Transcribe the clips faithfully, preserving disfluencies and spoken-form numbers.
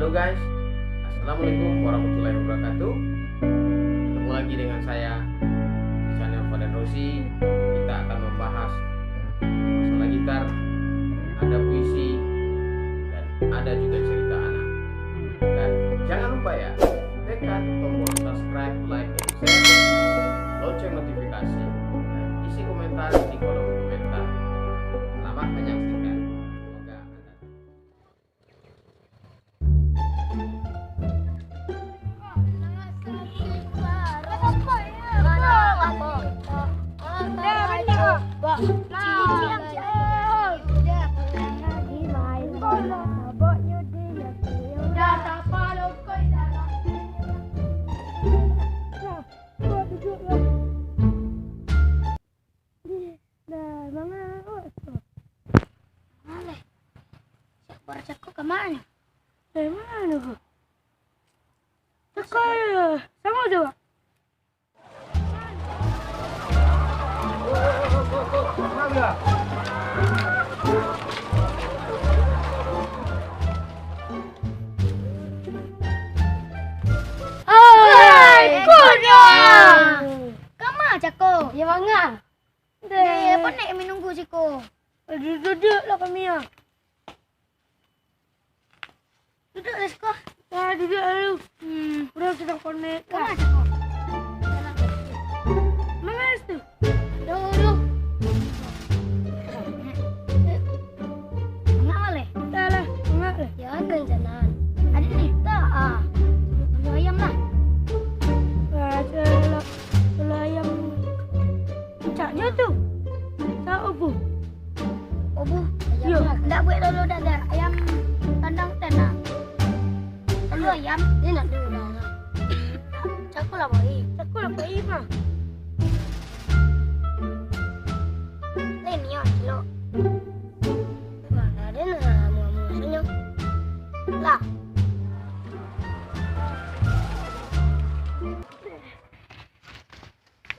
Halo guys, assalamualaikum warahmatullahi wabarakatuh. Ketemu lagi dengan saya di channel Fadlan Rozi. Kita akan membahas masalah gitar, ada puisi, dan ada juga cerita anak. Dan jangan lupa ya, tekan tombol subscribe, like, dan share, lonceng notifikasi, dan isi komentar di kolom komentar. Selamat menyaksikan. Semoga Anda Dah, bangun awak tu. Alah. Siapa cako ka mano? Dari mano ko? Cako yo. Samo jo, Wak. Hai, konyol. Kama cako? Yo, bangun. Deh, pandai kami nunggu siko. Aduh, duduaklah kami, ah. Duduklah siko. Ah, duduak dulu. Hmm. Urang sadang konek. Kama siko? Manga tu? Aduh, aduh. Manga maleh? Dah lah, manga lah. Jan rencana. Ado cerita, ah. Punyo ayam lah. Ah, kalau, kalau ayam Caknyo tu. Sa obuh. Obuh. Yo. Ndak buek dulu dah, dah. Ayam kandang tu nak. Lalu ayam, dia nak dulu dah. Cako lah, Boy. Cako lah, Boy, mah. Lain ni, oh, cilok. Wah, ada nah, mua-mua sanyo. Lah.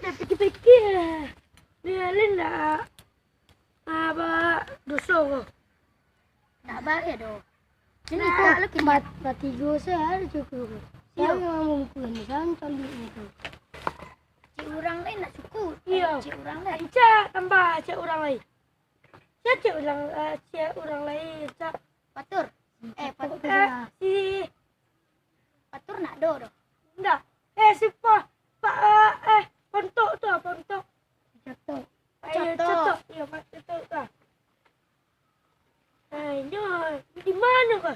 Dah pikir-pikir. Ni Alin dah, ah, ba-, doso ko. Tak baik doh. Sini, nah, tak lagi bat-, batigo se ado cukup. Iyo. Jangan mamukul ni, jangan calik ni tu. Cik urang lain nak cukup. Iyo. Cik urang lain. Ancak tambah cik urang lain. Sia cik urang, eh, sia urang lain, cak. Patur. Eh, Patur. Eh, si Patur nak do doh. Ndak. Eh, si Pa-, Pa-, eh, eh, Pontok tu, Pontok. Catok. Eh, iyo, Catok. Catok. Iyo, Pak Catok tu. Eh, nyo, di mano ko?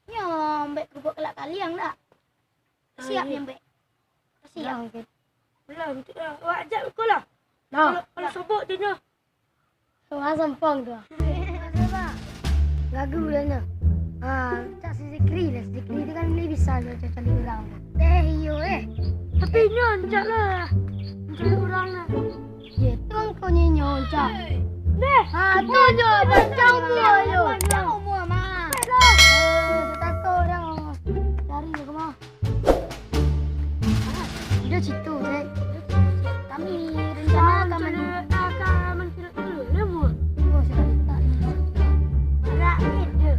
Nyo, ambek kerupuk kelak kaliang dak? Siap, ah, iyo. Nyambek. Siap. Dah, oke. Belum, tu, eh, awak ajak ko lah. Nah. Kalau, kalau sobok tu nyo. Wah, sampang tu. Gagu dah nyo. Ah, cak si Zikri lah. Si Zikri tu kan ni bisa nyo cak cari urang. Eh, iyo, eh. Tapi nyo ancak lah. Cari urang lah. Ye, tu angko nyo ancak. Deh. Ah, tu nyo, panjang umur yo. Panjang umur, mah. Eh, takut dah. Cari je ke mah. Udah situ, Dek. Kami rencana akan men- akan mencelok dulu, lemo. Oh, sudah letak. Berat ni dia.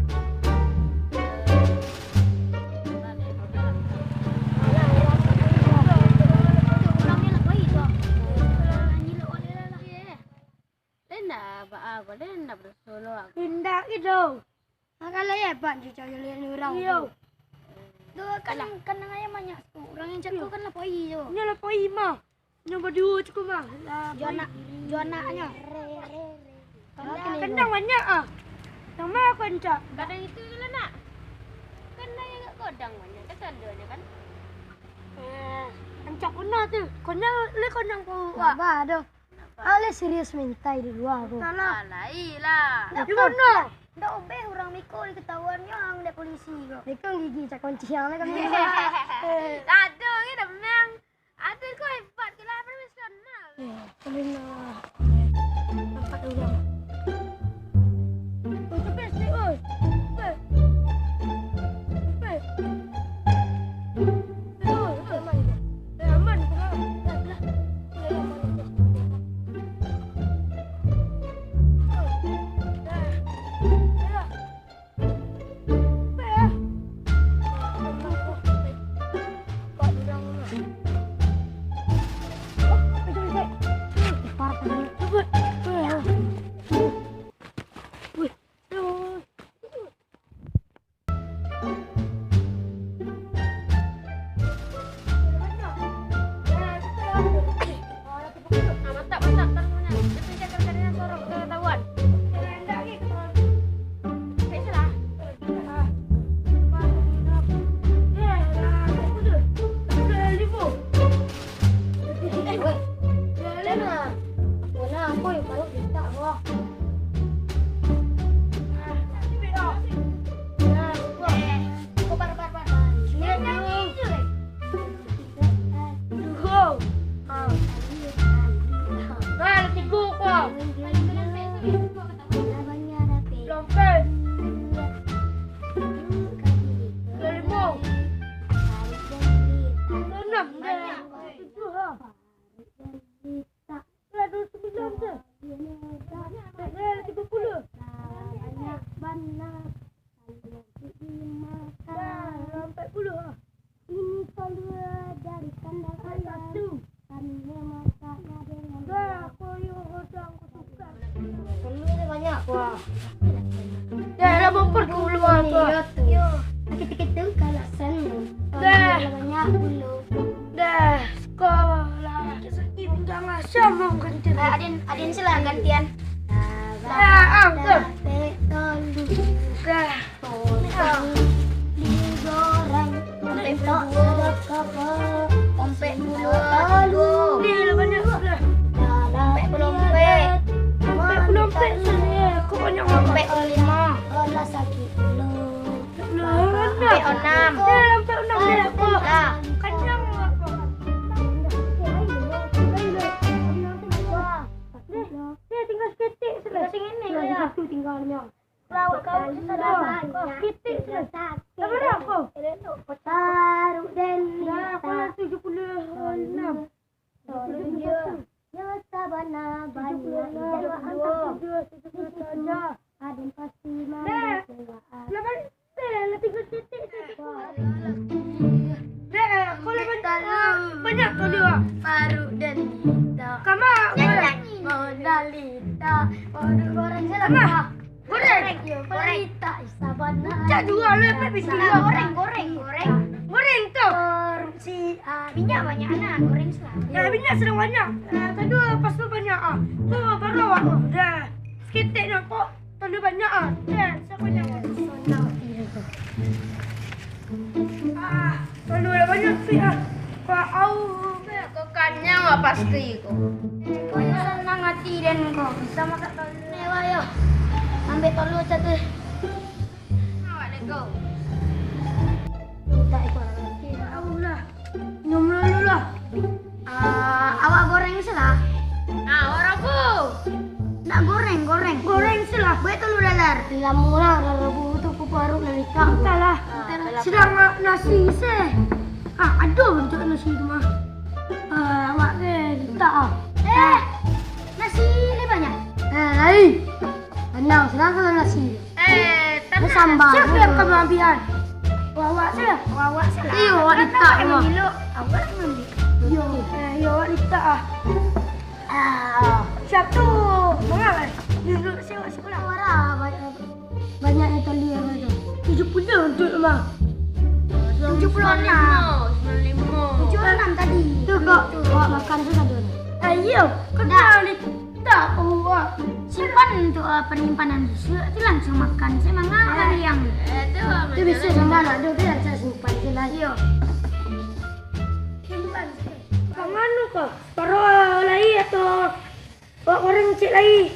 Indak, ba-, ah, boleh indak bersolo aku. Indak itu. Makan lah ya, Pak, cucak lihat ni urang. Iyo. Tu kan, alah. Kandang ayam banyak tu. Urang yang cako kan lapoi tu. Nyo lapoi mah. Nyo baduo cako mah. Lah, jo anak, jo anaknyo. Kandang. Kandang banyak ah. Yang mana aku ancak? Kandang itu je lah, nak. Kandang yang kat godang banyak. Kan ada je kan? Eh, ancak pernah tu. Konyol, le konyol kau. Abah, aduh. Aleh serius mintai di lua ko. Salah. Ah, lai lah. Ndak, di mano? Ndak obeh urang miko diketahuan nyo ang dek polisi ko. Miko gigi cak kunci ang lah kami. Ado ge damang. Ado ko hebat ko lah profesional. Eh, kalian lah. Nampak urang. Oi, cepet sikit, oi. Cepet. Cepet. Eh, oi, oi, aman ko. Eh, aman ko lah. Dah, dah. Eh, aman ko. Oi, dah. Dah. Cepet, ah. Iyo tu. Yo. Sakik-sakik tu kalasan. Dah. Banyak dulu. Dah, sekolah. Sakit pinggang asam mau ganti. Eh, adin, adin sila gantian. Dah, ah, betul. Dah. Dah. Digoreng. Ompek bulu duo. Ompek bulu duo. Ni lah banyak lah. Ompek bulu ompek. Ompek bulu ompek sini. Kok banyak amat? Ompek bulu limo. Alah, sakik bulu. Ompek bulu onam. Ompek bulu onam. Dah, ompek bulu onam. Dah, kok. Lah. Kanyang lah kok. Dah, tinggal saketek sajo. Tinggal satu tinggalnyo. Lawak kau sudah banyak. Kitik sudah. Sabar aku. Taruh dan dah, aku lah tujuh puluh enam. Tujuh puluh tujuh. Yo, sabana banyak. Tujuh puluh enam, tujuh puluh tujuh, tujuh puluh tujuh. Aden pasti. Dah. Lapan. Dah, lah tinggal saketek sajo. Dah, kalau banyak, banyak kalau. Farouk dan Nita. Kama, nyanyi. Mona Lisa. Farouk goreng salah. Kama. Goreng. Goreng. Goreng. Cak jual lah, apa bisi lah. Goreng, goreng, goreng. Goreng tu. Goreng si, ah, minyak banyak nah, goreng salah. Ya, minyak salah banyak. Ah, tadi pas tu banyak ah. Tu baru awak tu. Dah. Saketek nak kok. Terlalu banyak ah. Dah, siapa yang Ah, terlalu banyak sih ah. Kau au. Kau kanyang lah pasti kau. Kau yang senang hati dan kau bisa masak telur. Ni, wak, yo. Ambil telur satu. Awak deh kau. Minta ikut orang lagi. Ya Allah. Minum dulu lah. Ah, awak goreng salah. Ah, awak rabu. Nak goreng, goreng. Goreng salah. Buat telur dadar. Lamo lah, lah rabu tu kuparuak nak minta. Entahlah. Ah, entahlah. Sedang nak nasi seh. Ah, ada untuk nasi tu mah. Ah, awak ke minta ah. Eh, nasi le banyak. Eh, lain. Tenang, sedang kalau nasi. Eh, tenang. Sambal. Siapa yang kau ambil? Awak salah. Awak salah. Iyo, awak letak. Awak ambil. Iyo, eh, iyo, awak letak ah. Ah. Siapa tu? Mangap eh? Duduk siapa sekolah? Awak lah, banyak, banyak yang tolong apa tu. Tujuh puluh untuk rumah. Tujuh puluh enam. Sembilan lima. Tujuh puluh enam tadi. Tu kok, awak makan tu satu. Eh, iyo. Kau dah. Tak, awak simpan untuk, ah, penyimpanan besok tu langsung makan. Saya mangan kali yang. Eh, tu, tu bisa simpan lah. Tu dia saya simpan je lah. Iyo. Simpan. Bang anu kah? Paruah lai atau awak goreng cik lai?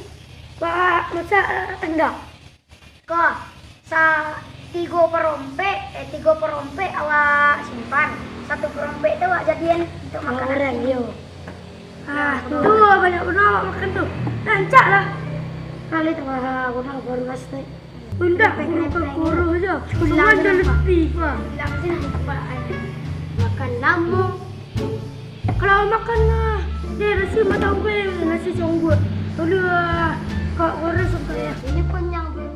Awak masak, eh, enggak? Ko, sa-, tigo parompek, eh, tigo parompek awak simpan. Satu parompek tu awak jadian untuk makanan. Goreng, iyo. Ah, tu banyak bana awak makan tu. Rancak lah. Kali tu, ah, goreng, goreng nasi. Indak, kurus-kurus je. Tulang tu dah letih, Pak. Tulang tu nampak, eh. Makan lamo. Kalau makan, ah, dia nasi matang gue, nasi conggot. Dulu, ah, kau goreng sampai ya. Ini kenyang belum?